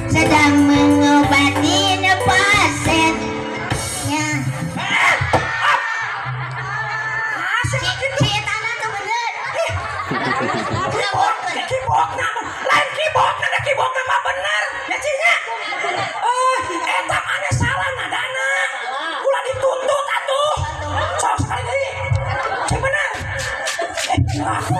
sedang mengobati pasiennya. Asik Si gitu. si etana tuh bener. Keyboard, keyboard na, lain keyboard na, keyboard na mah bener. Ya cinya. Eh, eta mana salah nadana. Ulah dituntut atuh. Sok sekali deui. Sing bener. Eh, aku.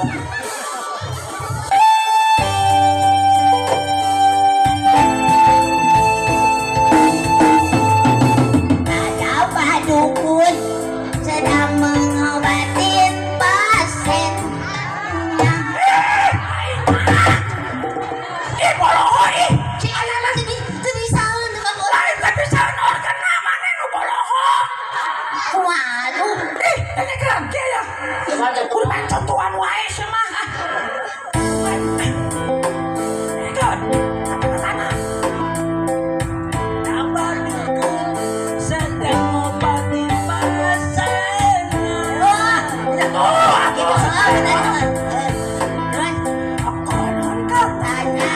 Ada Pak Dukun sedang mengobati pasiennya. Ih, boloho ih. Si etana teu teu bisaeun tukang urang. Lain teh bisa organa mana nu boloho. Waduh. Ih, ini kan kieu ya. Kudu main contohan wae sih mah. Ah. Ini kan, kata-katana. Abah dukun sedang ngobati pasiennya. Wah, Ya tuh, gitu. atuh. Oh, bener. Terus Konon katanya,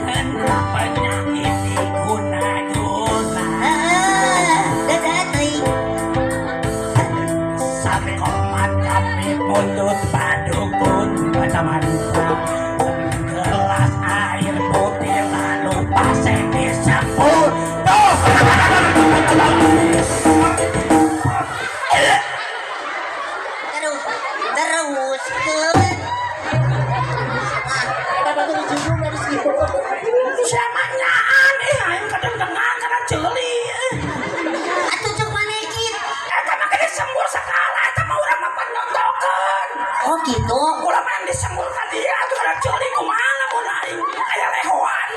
kena penyakit diguna-guna. heeh, dadah teuing. Sampai komat kami mulut padukun baca mantra gelas air putih lalu pasien disembur. Tuh. Terus teruskeun. Ah, Siapa nyaan eh aing kadang-kadang kadang ceuli. Atuh cek maneh kitu. Eta mah ge disembur sakala eta mah urang mah panontokeun. Oh gitu. Ulah mah yang disembur ka dia atuh kadang ceuli kumaha lamun aing aya lehoan.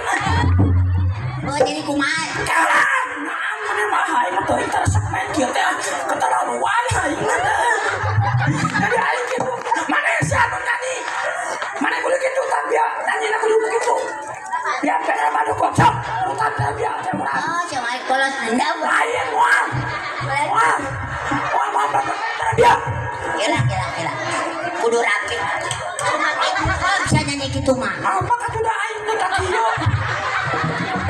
Oh, jadi kumaha? Kalah, nah, mana mah aing mah teuing teu main kieu teh keterlaluan aing mah. Jadi aing kitu, mana si anu nyanyi? Mana kudu kitu tapi ya nyanyi na kudu kitu. Biar pengen badukun sok, utan teh biar teh urang. Oh, cuma polos dendam. Lain moal. Moal. Moal moal moal biar. Kira kira kira. Kudu rapi. Bisa nyanyi gitu mah. Apa katuh da aing teh ka kieu?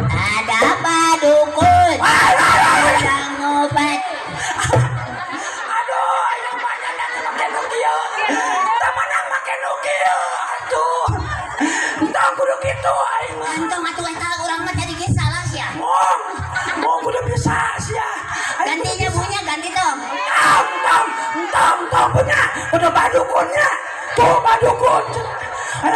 Ada apa dukun? Sedang ngobat. Aduh, aing mah nyanyi make nu kieu. Tah mana make nu kieu? Aduh. Entah kudu kitu aing mah. Entong atuh eta urang mah tadi ge salah sia. Mong, mong kudu bisa sia. Aing kudu Gantinya bisa. punya ganti tong. Tong, tong, tong, tong punya. Kudu badukunnya. Tuh badukun. Ada